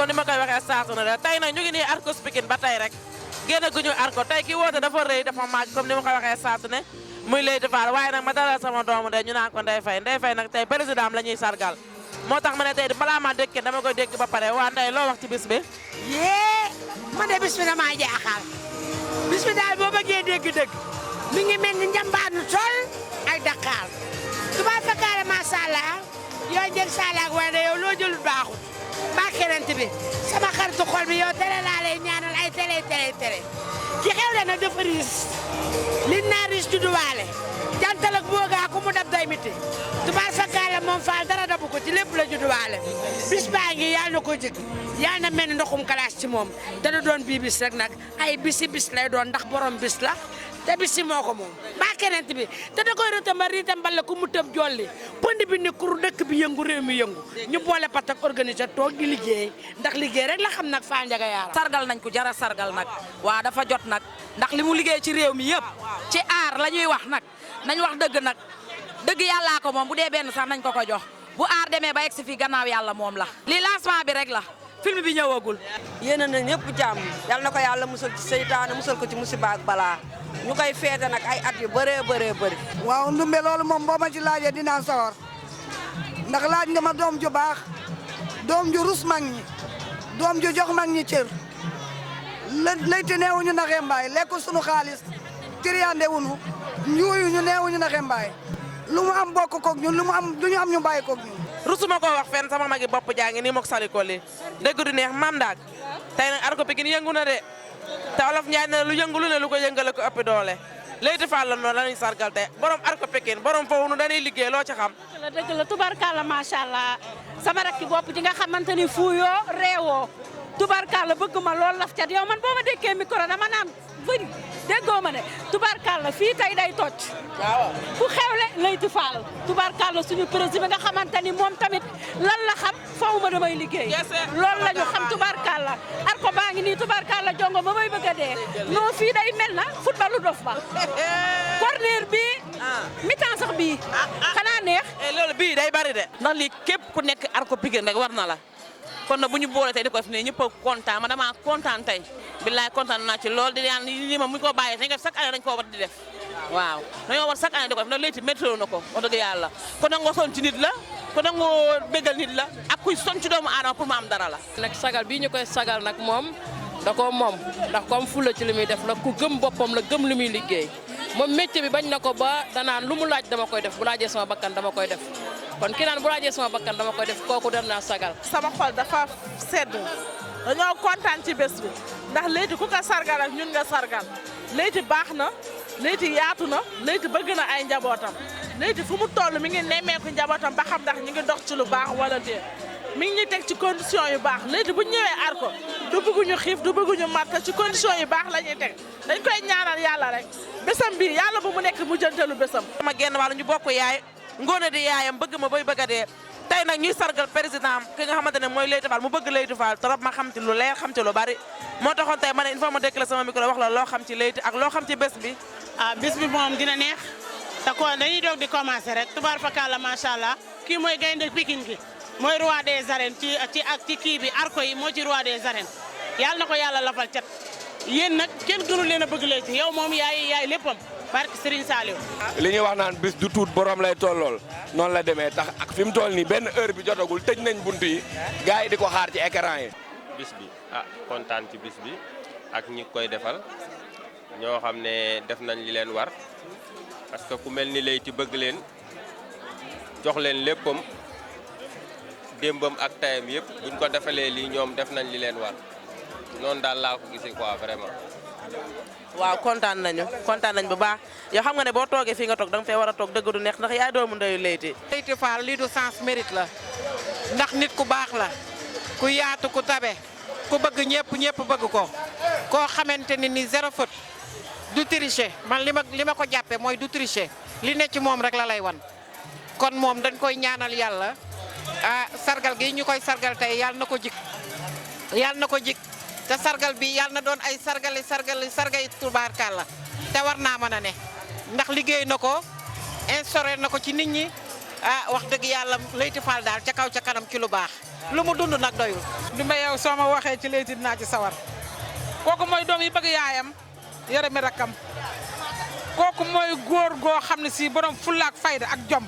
comme ni ma koy waxee saa su ne rek tey nag ñu ngi nii Arcos Pikine ba tey rek génn guñu Arco tey ki woote dafa rëy dafa màgg comme ni ma koy waxee saa su ne muy Leyti Fall waaye nag ma dalal sama doomu de ñu naan ko Ndeye Faye nag tey président am la ñuy sargal moo tax ma ne tey balaa maa dégg dama koy dégg ba pare waa Ndeye loo wax ci bis bi. yee man de bis bi damaa jaaxal bis bi daal boo bëggee dégg-dégg mi ngi mel ni njambaanu tool ak Dakar tubaab fakkaare macha allah yoo jël saalaak waaye de yow loo jëlut baaxut baa kerant bi sama xaritu xol bi yow tere laa lay ñaanal ay tere ki xew le nag dafa riis li naa riis judduwaale jantal ak boogaa ku mu dab day miti tubaab fakkaare moom faal dara dabu ko ci lépp la judduwaale bis baa ngi yàlla na ko jëkk yàlla na mel ni ndoxum kalaas ci moom dana doon bii bis rek nag ay bisi bis lay doon ndax borom bis la te bis si moo ko moom baa kerent bi te da koy rëtamba riitambal la ku mu tëb jolli pënd bi ni kur dëkk bi yëngu réew mi yëngu ñu boole patak organiser toog di liggéey ndax liggéey rek la xam nag faa njaga yaara sargal nañ ko jara sargal nag waa dafa jot nag ndax li mu liggéey ci réew mi yëpp ci aar la ñuy wax nag nañ wax dëgg nag dëgg yàllaa ko moom bu dee benn sax nañ ko jox bu aar demee ba egsi fii gannaaw yàlla moom la li lancement bi rek la film bi ñëwagul yéene na ñëpp jàmm yal na ko yàlla musal ci seytaane musal ko ci musiba ak balaa ñu koy feete nag ay at yu bëree bëri waaw ndumbe loolu moom boo ma ci laajee dinaa sawar ndax laaj nga ma doom ju baax doom ju rus mag ñi doom ju jox mag ñi cër Leyti neewuñu naxee mbaay lekku sunu xaalis tiriyande wunu njuuyuñu neewuñu naxee mbaay lu mu am bokk koog ñun lu ñu am ñu bàyyi koog ñun rusuma ko wax fenn sama magi bopp jaa ngi nii mook saliko li dégg du neex maam daag tey nag Arco Pikine yëngu na de te olof Njaay ne lu yëngu lu ne lu ko yëngale ko ëpp doole Leyti Fall la noonu la ñuy sargal tey borom Arco Pikine borom foofu nu dañuy liggéey loo ci xam. dëgg la tubarkalla macha allah sama rakki bopp ji nga xamante ni fuuyoo réewoo tubarkalla bëgg ma loolu laf cat yow man boo ma dékkee micro dama naan bëri déggoo ma ne tubarkalla fii tey day toj. waaw ku xewle Leyti Fall tubarkalla suñu président nga xamante ni moom tamit lan la xam faw ma damay liggéey. loolu la ñu xam tubarkalla Arco baa ngi nii tubarkalla jongo ma may bëgg a dee non fii day mel na footballu dof ba corner bi mi-temps sax bii xanaa neex. loolu bii day bari de. ndax lii képp ku nekk Arco Pikine rek war na la kon nag bu ñu boole tey di ko def ne ñëpp a kontaan ma dama kontaan tey billaay kontaan naa ci lool di ñaan lii ma mu ko bàyyee dañ ko def chaque année dañ koo war di def waaw dañoo war chaque année di ko def ndax Leyti météo na ko wax dëgg yàlla kon nag nga son ci nit la kon nag nga bégal nit la ak kuy son ci doomu aadama pour mu am dara la. nag sagal bii ñu koy sagal nag moom da ko moom ndax comme fula ci li muy def la ku gëm boppam la gëm li muy liggéey moom métier bi bañ na ko ba danaan lu mu laaj dama koy def bu laajee sama bakkan dama koy def kon ki naan bu laajee sama bakkan dama koy def kooku dem naa sagal. sama xol dafa sedd dañoo kontaan ci bés bi ndax Leyti ku ko sargal ak ñun nga sargal Leyti baax na Leyti yaatu na Leyti bëgg na ay njabootam Leyti fu mu toll mi ngi nemmeeku njabootam ba xam ndax ñu ngi dox ci lu baax wala déet mi ngi ñuy teg ci condition yu baax Leyti bu ñu ñëwee Arco du bëgguñu xiif du bëgguñu mat ci condition yu baax la ñuy teg dañ koy ñaanal yàlla rek bésam bi yàlla bu mu nekk mu jëntalu bésam. sama genn wàll ñu bokk yaay ngoone di yaayam bëgg ma bay bëgg a dee tey nag ñuy sargal président ki nga xamante ne mooy Leyti Fall mu bëgg Leyti Fall trop ma xam ci lu leer xam ci lu bari moo taxoon tey ma ne il faut ma dékk sama micro wax la loo xam ci Leyti ak loo xam ci bés bi. bés bi moom dina neex te ko dañuy doog di commencer rek tubaar fakalla macha allah kii mooy gaynde Pikine gi mooy roi des arènes ci kii bi Arco yi moo ci roi des arènes yàlla na ko yàlla lafal cat yéen nag kenn gënu leen a bëgg Leyti yow moom yaay léppam barke Serigne Saliou. li ñuy wax naan bis du tuut borom lay tollool noonu la demee tax ak fi mu toll nii benn heure bi jotagul tëj nañ bunt yi gars yi di ko xaar ci écran yi. bis bi kontaan ci bis bi ak ñi koy defal ñoo xam ne def nañ li leen war parce que ku mel ni Leyti bëgg leen jox leen léppam démbam ak tayam yëpp buñ ko defalee lii ñoom def nañ li leen war noonu daal laa ko gisee quoi vraiment. waaw kontaan nañ bu baax yow xam nga ne boo toogee fii nga toog danga fee war a toog dëgg du neex ndax yaay doomu ndeyu Leyti. Leyti Fall lii du sens mérite la ndax nit ku baax la ku yaatu ku tabe ku bëgg ñëpp bëgg ko koo xamante ni zéro faute du tricher man li ma ko jàppe mooy du tricher li ne ci moom rek la lay wan kon moom dañ koy ñaanal yàlla sargal gi ñu koy sargal tey yàlla na ko jik te sargal bi yàlla na doon ay sargay tubaarkàlla te war naa mën a ne ndax liggéey na ko instauré na ko ci nit ñi wax dëgg yàlla Leyti Fall daal ca kaw ca kanam ci lu baax lu mu dund nag doyul. Ndumbe yow soo ma waxee ci Leyti dinaa ci sawar kooku mooy doom yi bëgg yaayam yore mi rakkam kooku mooy góor goo xam ne si borom fulla ak fayda ak jom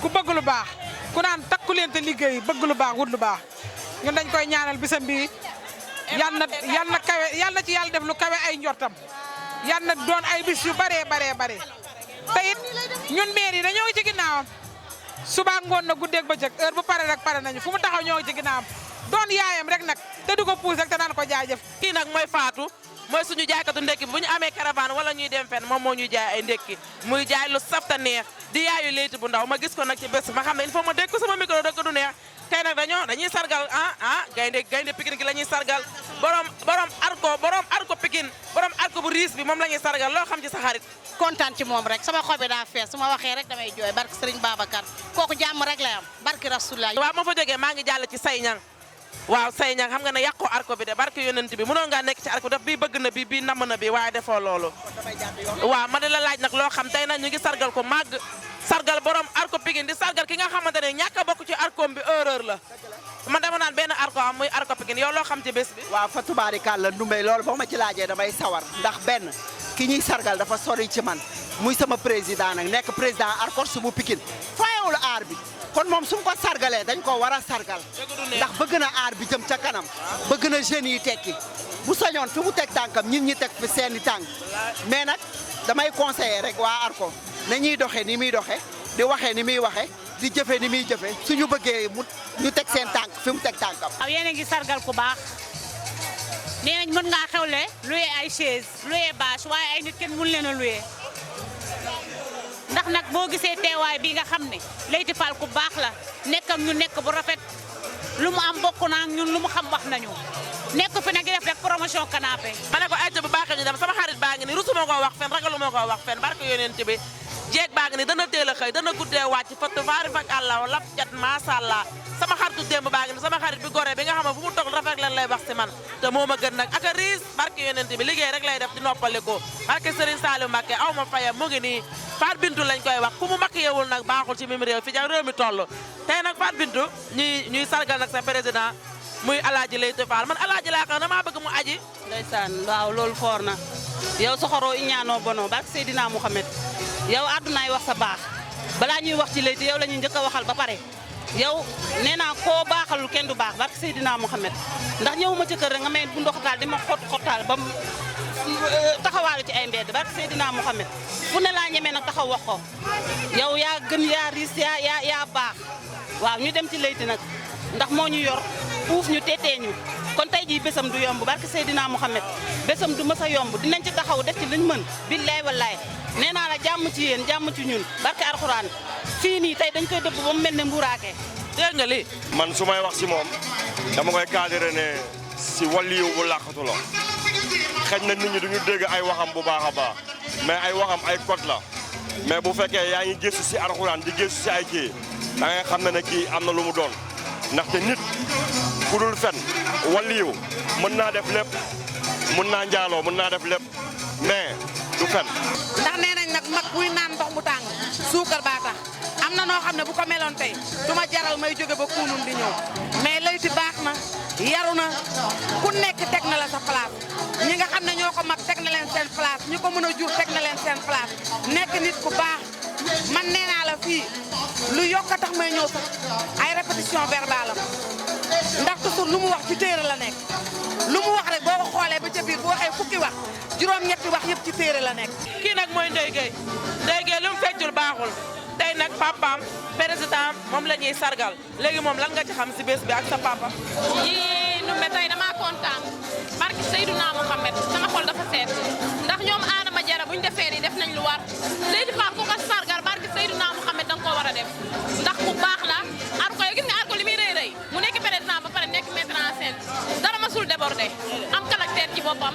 ku bëgg lu baax ku naan takku leen te liggéey bëgg lu baax wut lu baax ñun dañ koy ñaanal bisam bi yal na kawe yal na ci yàlla def lu kawe ay njortam yal na doon ay bis yu bare te it ñun maire yi dañoo ngi ci ginnaawam suba ngoon na guddeeg bëccëg heure bu pare rek pare nañu fu mu taxaw ñoo ngi ci ginnaawam doon yaayam rek nag te du ko puus rek te naan ko jaajëf. kii nag mooy Fatou mooy suñu jaaykatu ndekki bu ñu amee caravane wala ñuy dem fenn moom moo ñuy jaay ay ndekki muy jaay lu safta neex di yaayu Leyti bu ndaw ma gis ko nag ci bés ma xam ne il faut ma dégg ko sama micro dëgg du neex tey nag dañuy sargal gaynde Pikine gi la ñuy sargal borom arko Pikine borom arko bu riis bi moom la ñuy sargal loo xam ci sa xarit. kontaan ci moom rek sama xol bi daa fees su ma waxee rek damay jooy barke Serigne Babacar kooku jàmm rek lay am barke Rasulullah. waaw ma fa jógee maa ngi jàll ci say ñang waaw say ñang xam nga ne yàqoo arko bi de barke yonent bi mënoon ngaa nekk ci arko daf bii bëgg na bi bii namm na bi waaye defoo loolu waaw ma di la laaj nag loo xam tey nag ñu ngi sargal ko màgg sargal borom arko Pikine di sargal ki nga xamante ne ñàkk a bokk ci arkoom bi erreur la man dama naan benn arko am muy arko Pikine yow loo xam ci bés bi waaw fa tubaarikàlla Ndumbe loolu boo ma ci laajee damay sawar ndax benn ki ñuy sargal dafa sori ci man muy sama président nag nekk président Arcos bu Pikine fayewul aar bi kon moom su ko sargalee dañ ko war a sargal ndax bëgg na aar bi jëm ca kanam bëgg na jeunes yi tekki bu sañoon fi mu teg tànkam ñit ñi teg fi seeni tànk mais nag damay conseiller rek waa Arcos na ñuy doxee ni muy doxee di waxee ni muy waxee di jëfee ni muy jëfee suñu bëggee ñu teg seen tànk fi mu teg tànkam. waaw yéen a ngi sargal ku baax nee nañ mën ngaa xewle loué ay chaise loué bâche waaye ay nit kenn mun leen a loué ndax nag boo gisee teewaay bi nga xam ne Leyti Fall ku baax la nekk ak ñu nekk bu rafet lu mu am bokk naa ñun lu mu xam wax nañu nekk fi nag di def rek promotion canapé. ma ne ko ayca bu baaxee ñu dem sama xarit baa ngi ni rusuma koo wax fen ragaluma koo wax fen barke yonent bi jeeg baa ngi ni dana teel a xëy dana guddee wàcc fattu faari fak àlla lap jat masàllaa sama xaritu démb baa ngi ni sama xarit bi gore bi nga xam ne fu mu toog rafet lan lay wax si man te moo ma gën nag ak a riis barke yonent bi liggéey rek lay def di noppaliko barke Serigne Saliou Mbacké aw ma fayam mu ngi nii Fatou Bintou lañ koy wax ku mu makkiyewul nag baaxul ci mim réew fi ja réew mi toll tey nag Fatou Bintou ñuy sargal nag sa président muy Alaaji Leyti Fall man Alaaji laa xam damaa bëgg mu aji ndeysaan waaw loolu foor na yow soxoroo i ñaanoo bono barke Seydina Mouhamed yow àddunaay wax sa baax balaa ñuy wax ci Leyti yow la ñuy njëkk a waxal ba pare yow nee naa koo baaxalul kenn du baax barke Seydina Mouhamed ndax ñëwuma ci kër rek nga may bu ndoxataal di ma xottaal ba taxawaalu ci ay mbedd barke Seydina Mouhamed fu ne laa ñemee nag taxaw wax ko yow yaa gën yaa riis yaa baax waaw ñu dem ci Leyti nag ndax moo ñu yor uuf ñu teetee ñu kon tey jii bésam du yomb barke Seydina Mouhamed bésam du mës a yomb dinañ ci taxaw def ci liñ mën billaay wallaay nee naa la jàmm ci yéen jàmm ci ñun barke Alxuraan fii nii tey dañ koy dëbb ba mu mel ne mburaake dégg nga lii man su may wax si moom dama koy cadré ne si waliyu bu làqatu la xëy na nit ñi duñu dégg ay waxam bu baax a baax mais ay waxam ay code la mais bu fekkee yaa ngi gëstu si Alxuraan di gëstu si ay kii da ngay xam ne kii am na lu mu doon ndaxte nit ku dul fen waliyu mën naa def lépp mën naa njaaloo mën naa def lépp mais du fen ndax nee nañ nag mag buy naan ndox mu tàng suukar baa tax am na noo xam ne bu ko meloon tey du ma jaral may jóge ba kuunum di ñëw mais Leyti baax na yaru na ku nekk teg na la sa place ñi nga xam ne ñoo ko mag teg na leen seen place ñi ko mën a jur teg na leen seen place nekk nit ku baax man nee naa la fii lu yokk a tax may ñëw sax ay répétition verbale am ndax toujours lu mu wax ci téere la nekk lu mu wax rek boo ko xoolee ba ca biir bu waxee fukki wax juróom-ñetti wax yëpp ci téere la nekk. kii nag mooy Ndeye Gueye lu mu feccul baaxul tey nag papaam président moom la ñuy sargal léegi moom lan nga ci xam si bés bi ak sa papa. yii Ndumbe tey damaa kontaan barke Seydina Mouhamed sama xol dafa seet ndax ñoom Adama Jara buñ defee nii def nañ lu war Leyti Fall ku ko sargal barke Seydina Mouhamed danga koo war a def ndax ku baax la Arko yow gis nga Arko li muy rëy rëy mu nekk président ba pare nekk metteur en scène dara masul débordé am caractère ci boppam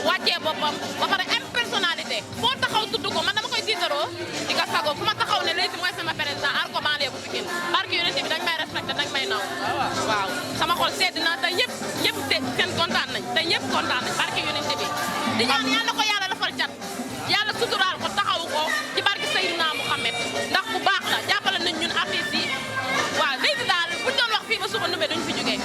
wàccee boppam ba pare am personnalité foo taxaw tudd ko man dama koy tiitaroo di ko sagoo fu ma taxaw ne Leyti mooy sama président Arko banlieue bu Pikine barke yonent bi dañ may respecté dañ may naw waaw sama xol sedd na te ñëpp seen kontaan nañ te ñëpp kontaan nañ barke yonent bi di ñaan yàlla ko yàlla lafal cat yàlla suturaal ko taxawu ko ci barke Seydina Mouhamed ndax bu baax la jàppale nañ ñun artistes yi waaw Leyti daal buñ doon wax fii ba suba Ndumbe duñ fi jógee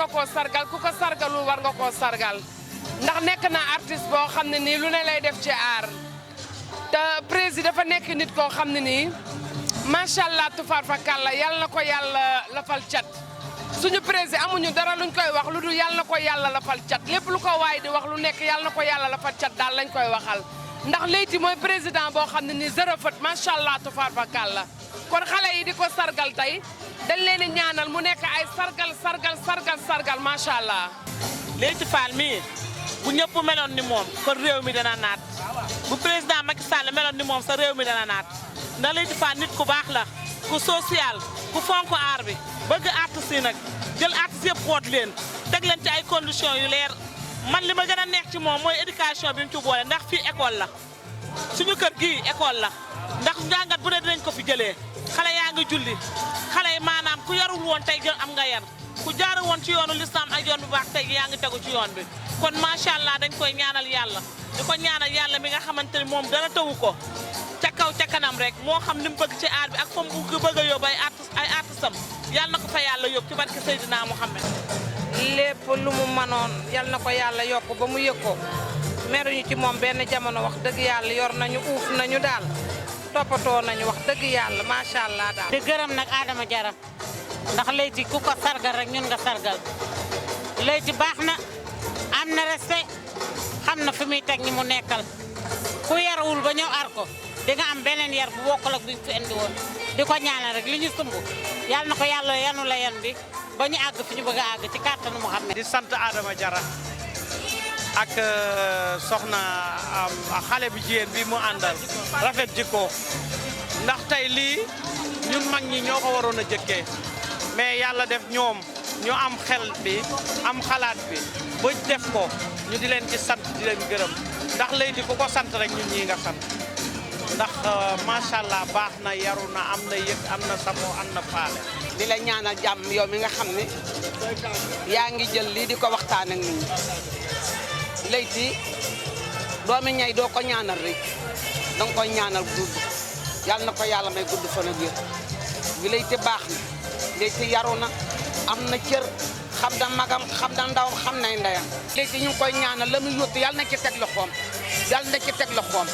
nga koo sargal ku ko sargalul war nga koo sargal ndax nekk na artiste boo xam ne nii lu ne lay def ci aar te président dafa nekk nit koo xam ne nii macha allah tufaar fa kàlla yal na ko yàlla lafal cat suñu président amuñu dara luñ koy wax lu dul yal na ko yàlla lafal cat lépp lu ko waay di wax lu nekk yal na ko yàlla lafal cat daal lañ koy waxal ndax Leyti mooy président boo xam ne nii zéro faute macha allah tufaar fa kàlla kon xale yi di ko sargal tey dañ leen di ñaanal mu nekk ay sargal macha allah. Leyti Fall mii bu ñëpp meloon ni moom kon réew mi dana naat bu président Macky Sall meloon ni moom sa réew mi dana naat ndax Leyti Fall nit ku baax la ku social ku fonk aar bi bëgg artiste yi nag jël artiste yëpp xoot leen teg leen ci ay conditions yu leer man li ma gën a neex ci moom mooy éducation bi mu ci boole ndax fii école la suñu kër gii école la ndax njàngat bu ne dinañ ko fi jëlee xale yaa ngi julli xale yi maanaam ku yarul woon tey jël am nga yar ku jaarul woon ci yoonu lislam ak yoon bu baax tey yaa ngi tegu ci yoon bi kon macha allah dañ koy ñaanal yàlla di ko ñaanal yàlla mi nga xamante ni moom dana tawu ko ca kaw ca kanam rek moo xam li mu bëgg ci aar bi ak fa mu bëgg a yóbbu ay artistam yàlla na ko fa yàlla yóbbu ci barke Seydina Mouhamed. lépp lu mu mënoon yal na ko yàlla yokk ba mu yëg ko meruñu ci moom benn jamono wax dëgg yàlla yor nañu uuf nañu daal toppatoo nañu wax dëgg yàlla macha allah daal. di gërëm nag Adama Jara ndax Leyti ku ko sargal rek ñun nga sargal Leyti baax na am na respect xam na fi muy teg ñi mu nekkal ku yarawul ba ñëw ar ko di nga am beneen yar bu bokkul ak bi ñu fi indi woon di ko ñaanal rek li ñu sumb yàlla na ko yàlla yanu la yan bi ba ñu àgg fi ñu bëgg a àgg ci kàttanu Muhammad. di sant Adama Jara ak soxna xale bu jigéen bi mu àndal rafet jikko ndax tey lii ñun mag ñi ñoo ko waroon a jëkkee mais yàlla def ñoom ñu am xel bi am xalaat bi ba def ko ñu di leen ci sant di leen gërëm ndax Leyti ku ko sant rek ñun ñii nga sant ndax macha allah baax na yaru na am na yëg am na samoo am na faale. di la ñaanal jàmm yow mi nga xam ne yaa ngi jël lii di ko waxtaan ak nit ñi Leyti doomi ñay doo ko ñaanal rek danga koy ñaanal gudd yàlla na ko yàlla may gudd fan ak wér bi Leyti baax na Leyti yaru na am na cër xam da magam xam da ndawam xam nay ndeyam Leyti ñu ngi koy ñaanal la muy yóotu yàlla na ci teg loxoom yàlla na ci teg loxoom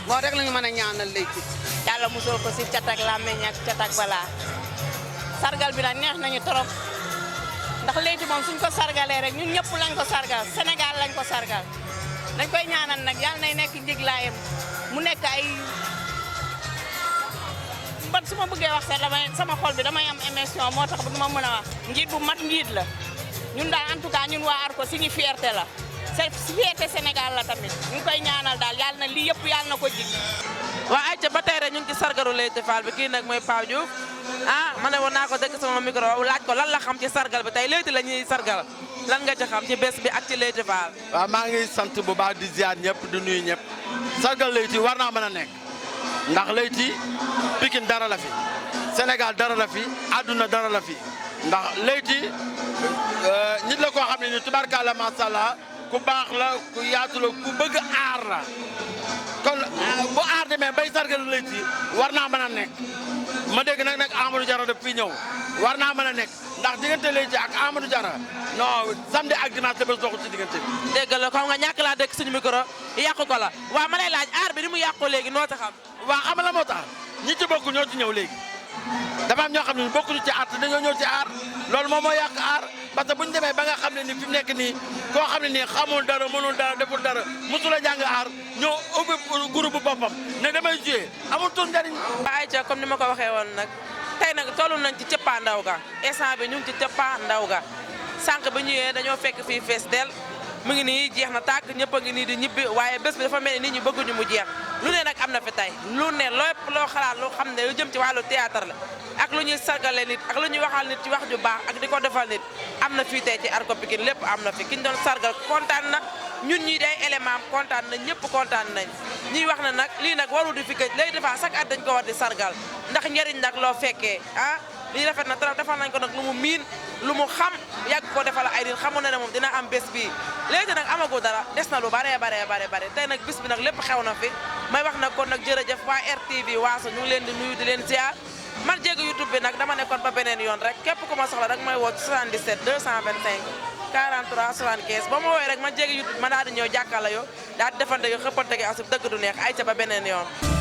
moo rek la ñu mën a ñaanal Leyti. yàlla musal ko si cat ak làmmeñ ak cat ak balaa sargal bi nag neex nañu trop ndax Leyti moom suñ ko sargalee rek ñun ñëpp lañ ko sargal Sénégal lañ ko sargal dañ koy ñaanal nag yàlla nay nekk njiglaayam mu nekk ay ban su ma bëggee wax sax damay sama xol bi damay am émotion moo tax du ma mën a wax njiit bu mat njiit la ñun daal en tout cas ñun waa Arko suñu fierté la fierté Sénégal la tamit ñu ngi koy ñaanal daal yàlla na lii yëpp yàlla na ko jig. waa ayca ba tey rek ñu ngi ci sargalu Leyti Fall bi kii nag mooy Pape Diouf ma ne woon naa ko dëkk sama micro laaj ko lan la xam ci sargal bi tey Leyti la ñuy sargal lan nga ci xam ci bés bi ak ci Leyti Fall. waaw maa ngi sant bu baax di ziar ñëpp di nuyu ñëpp sargal Leyti war naa mën a nekk ndax Leyti Pikine dara la fi Sénégal dara la fi àdduna dara la fi ndax Leyti nit la koo xam ne ni tubarkalla macha allah ku baax la ku yaatu la ku bëgg aar la kon bu aar demee bay sargal Leyti war naa mën a nekk ma dégg nag Amadou Diarra daf fi ñëw war naa mën a nekk ndax diggante Leyti ak Amadou Diarra non samedi ak dimanche bés doxul ci diggante bi. dégg la xam nga ñàkk laa dégg suñu micro yàqu ko la waaw ma lay laaj aar bi ni mu yàqu léegi noo tax xam. waaw xam la moo tax ñi ci bokk ñoo ci ñëw léegi dafa am ñoo xam ne bokkuñu ci aar te dañoo ñëw ci aar loolu moom moo yàq aar parce que bu ñu demee ba nga xam ne ni fi mu nekk nii koo xam ne nii xamul dara mënul dara deful dara musul a jàng aar ñoo ubbi groupe bu boppam ne damay joué amul tur njariñ. ayca comme ni ma ko waxee woon nag tey nag tollu nañ ci cëppaandaw ga instant bi ñu ngi ci cëppaandaw ga sànq bi ñëwee dañoo fekk fii fees del mu ngi nii jeex na tàkk ñëpp a ngi nii di ñibbi waaye bés bi dafa mel ni nit ñi bëgguñu mu jeex lu ne nag am na fi tey lu ne lépp loo xalaat loo xam ne lu jëm ci wàllu théâtre la ak lu ñuy sargale nit ak lu ñuy waxal nit ci wax ju baax ak di ko defal nit am na fii tey ci Arko Pikine lépp am na fi ki ñu doon sargal kontaan na ñun ñi day élément kontaan nañ ñëpp kontaan nañ ñuy wax na nag lii nag warul di fi gëj lay defaa chaque at dañ ko war di sargal ndax njëriñ nag loo fekkee lii rafet na trop defal nañ ko nag lu mu miin lu mu xam yàgg ko defal ay nit xamoon na ne moom dina am bés bii léegi nag amagu dara des na lu bare tey nag bis bi nag lépp xew na fi may wax nag kon nag jërëjëf waa RTV waaso ñu ngi leen di nuyu di leen ziar man jéegu YouTube bi nag dama nekkoon ba beneen yoon rek képp ku ma soxla rek may woo 77 225 43 75 ba ma woowee rek ma jéggi YouTube ma daal di ñëw jàkkaarloo yow daal di defante yow xëppante gi asub dëgg du neex ay ca ba beneen yoon